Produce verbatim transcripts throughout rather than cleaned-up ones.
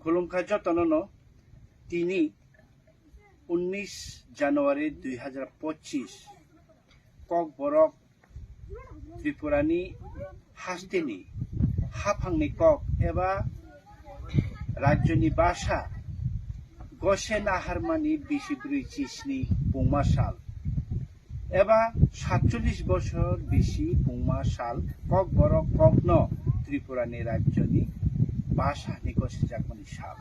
Khulumkha jotono no, tini unnish January dui hazar pochis, Kokborok Tripurani hasteni haphangni kok eba rajyoni basa gose naharmani bisi brwi chisni pungma sal eba satchollish bosor bisi pungma sal Kokborok kokno Tripurani rajyoni basa hwnwi gosijakmani sal.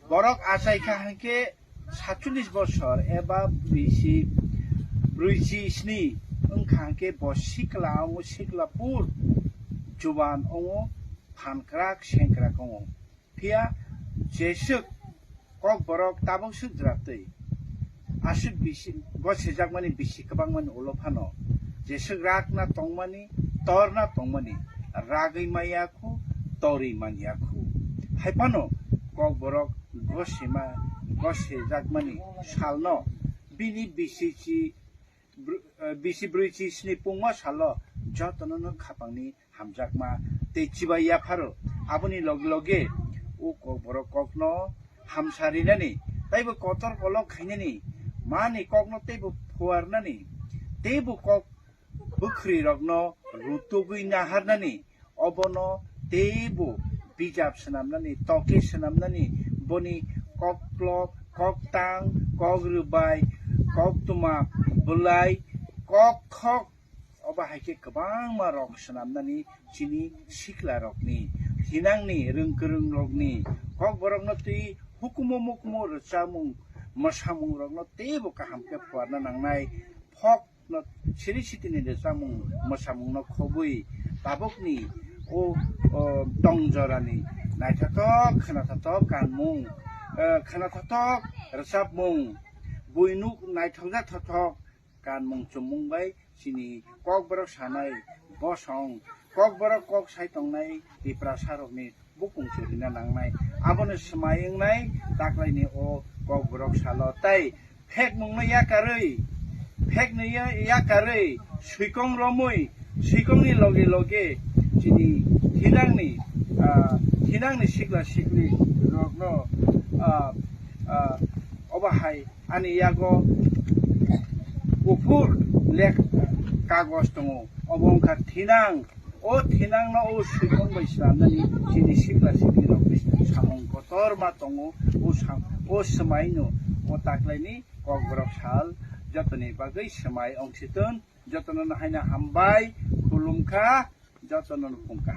Borok achai kha hwnkhe satchollish bosor eba bisi brwichi sni wngkha hwnkhe bo sikla wngo, sikla pur juban wngo, phankrak sengkrak wngo. Phiya jeswk Kokborok tabuk swk jwratwi aswk bisi gosijakmani bisi kwbangmani ulo phano jeswk rakna tongmani, torna tongmani, ragwi maya khu, torwi manya khu. Hai phano Kokborok gosima, gosijakmani salno bini bisi chi br-, eh, bisi brwichi sni pungma salo jotono no khapangni hamjakma tei chibai yapharo. Aboni loge loge o Kokborok kokno hamsa rinani, teibo kotor kolok khainani, mani kokno teibo phuarnani, teibo kok bwkhwrwirokno rutugwi naharnani, obono teibo bijap swnamnani, toke swnamnani, boni koklop, koktang, kok rwbai, koktwma, bwlai, kokkhok, obo hai khe kwbangma rok swnamnani chini siklarokni, thinangni rwngkwrwngrokni, Kokborokno twi hukumu mukumu rwchapmung, mwsamungrokno teibo kaham khe phuarna nangnai. Phok no siri sitini rwchapmung mwsamungno khobwi tabukni o, o, tong jorani naithothok, khwnathothok kanmung, eh, khwnathothok rwchapmung, buinuk naithokjak thothok kanmung chumung bai chini Kokborok sanai bosong, Kokborok kok sai tongnai Tiprasarokni bukung churina nangnai. Abono swmai wngnai taklaini o Kokborok salo. Tai phekmungno yakarwi, phekno ya-, yakarwi, swikong romwi, swikongni loge loge chini thinangni, ah, thinangni sikla sikli rokno, ah, ah, obo hai ani yago kuphur lek kagos tongo. Obo wngkha thinang. O thinangno o swikong bai swnamnani chini sikla siklirokni samung kotorma tongo. O sam-, o swmaino o taklaini Kokborok sal jotoni bagwi swmai ongsiton. Jotono no haino hambai, khulumkha, jotono no phungkha.